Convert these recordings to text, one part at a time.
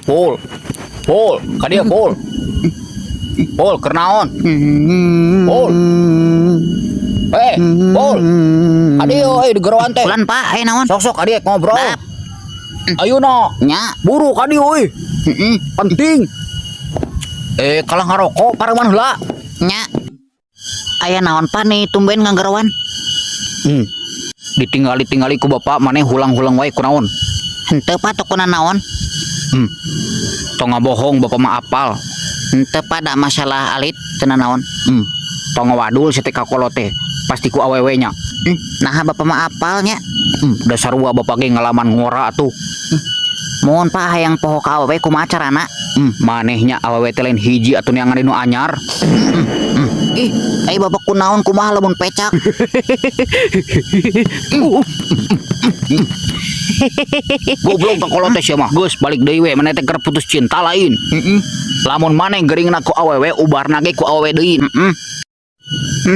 Pul. Pul, ka dieu, Pul. Pul, keur naon? Pul. Eh, Pul. Ka dieu euy digeroan teh. Bulan, Pak, aya naon? Sok sok ka dieu ngobrol. Bap. Ayeuna. Nya. Buru ka dieu euy. Heeh. Penting. Eh, kalah ngarokok pareman heula. Nya. Aya naon, Pak, nih tumben nganggeroan? Ditinggali-tingali ku bapak maneh hulang-hulang wae, kunaon? Henteu, Pak, teu naon. Tong ngabohong, bapak mah apal. Henteu, Pak, da masalah alit, teu naon. Tong ngawadul sia teh ka kolot teh. Pasti ku awewe nya. Nah, bapak mah apal nya. Dasar wa bapak ge ngalaman ngora atuh. Mohon, Pak, hayang poho ka awewe kumaha carana? Manehnya awewe teh lain hiji atuh neangan nu anyar. Ih, ai bapak kunaon, kumaha lamun pecak? Goblok ka kolot teh sia mah. Geus balik deui we, maneh teh keur putus cinta lain? Heeh. Lamun maneh geuringna ku awewe, ubarna ge ku awewe deui. Heeh.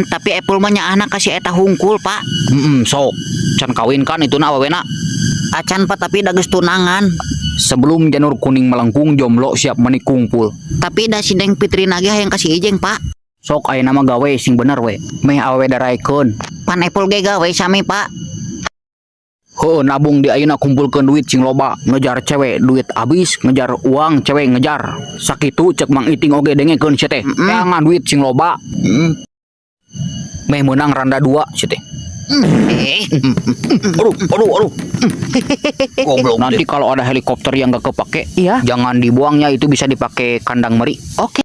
Tapi Epul mah nyaahna ka si eta hungkul, Pak. Sok. Can kawin kan itu na awewena? Acan, Pak, tapi da geus tunangan. Sebelum janur kuning melengkung, jomblo siap menikung, Pul. Tapi da si Neng Fitri ge hayang ka si Ijeng, Pak. Sok ayeuna mah gawe sing bener we. Meh awewe daraekeun. Pan Epul ge gawe sami, Pak. Heuh, nabung di ayeuna, kumpulkeun duit sing loba, ngejar cewek duit habis, ngejar uang cewek ngejar. Sakitu cek Mang Iting oge, dengekeun sia teh. Teangan duit sing loba. Meh meunang randa dua sia teh. Eh, Aduh, aduh, aduh. Goblok. Nanti kalau ada helikopter yang gak kepake, Iya. jangan dibuangnya, itu bisa dipakai kandang meri. Oke.